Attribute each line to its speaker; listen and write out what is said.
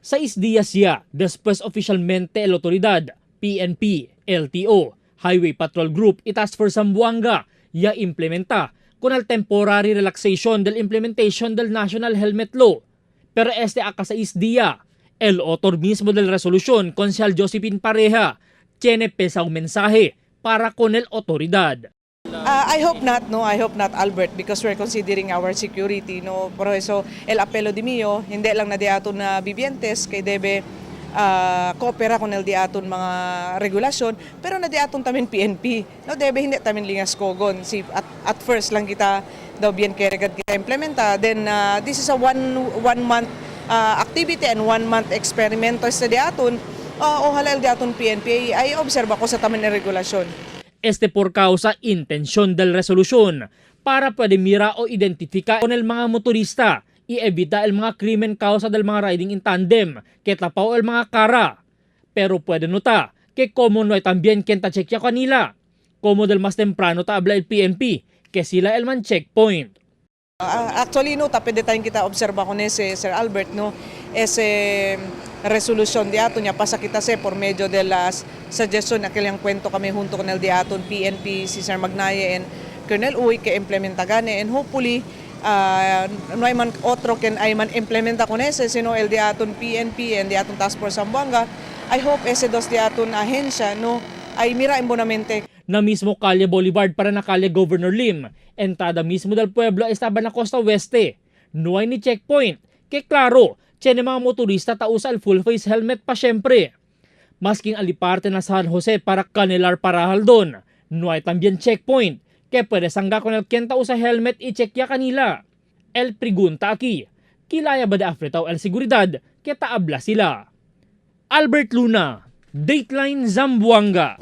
Speaker 1: 6 días ya después oficialmente el autoridad, PNP, LTO, Highway Patrol Group y Task Force Zamboanga ya implementa con el temporary relaxation del implementation del National Helmet Law. Pero este aka 6 día, el autor mismo del resolución, Konsehal Josephine Pareja, tiene pesa un mensaje para con el autoridad.
Speaker 2: I hope not, no. I hope not, Albert, because we're considering our security, no. Por eso, el apelo di mio, hindi lang na di aton na vivientes, kay debe coopera con el di aton mga regulasyon, pero na di aton tamin PNP, no, debe hindi tamin lingas kogon. Si at first lang kita daw bien keregad kita implementa, then this is a one month activity and 1 month experimento sa di aton. Ojalá el di aton PNP ay obserba ko sa tamin na regulasyon.
Speaker 1: Este por causa intención del resolución para puede mira o identifica con el mga motorista y evita el mga krimen causa del mga riding in tandem que tapaw el mga cara. Pero puede nota que como no hay también quien ta chequea kanila. Como del más temprano ta habla el PNP que sila el man checkpoint.
Speaker 2: Actually, no, tapete tayong kita obserba con ese Sir Albert, no, ese resolution di aton niya pasa kita se por medio de las suggestion na kailang kwento kami junto con el di aton PNP si Sir Magnaye and Colonel Uy que implementa gani and hopefully no hay man otro ken ay man implementa con ese sino el di aton PNP and di aton Task Force Zamboanga. I hope ese dos di aton ahensya, no, ay mira bonamente.
Speaker 1: Na mismo Calle Boulevard para na Calle Governor Lim, entrada mismo del pueblo estaba na Costa Oeste. No hay ni checkpoint, que claro, tiene mga motorista ta usa el full face helmet pa syempre. Masking aliparte na San Jose para Canelar Parahaldon, no hay también checkpoint, que puede sangga con el quien ta usa helmet y chequea kanila. El pregunta aquí, kilaya ba de afretaw el seguridad que taabla sila? Albert Luna, Dateline Zamboanga.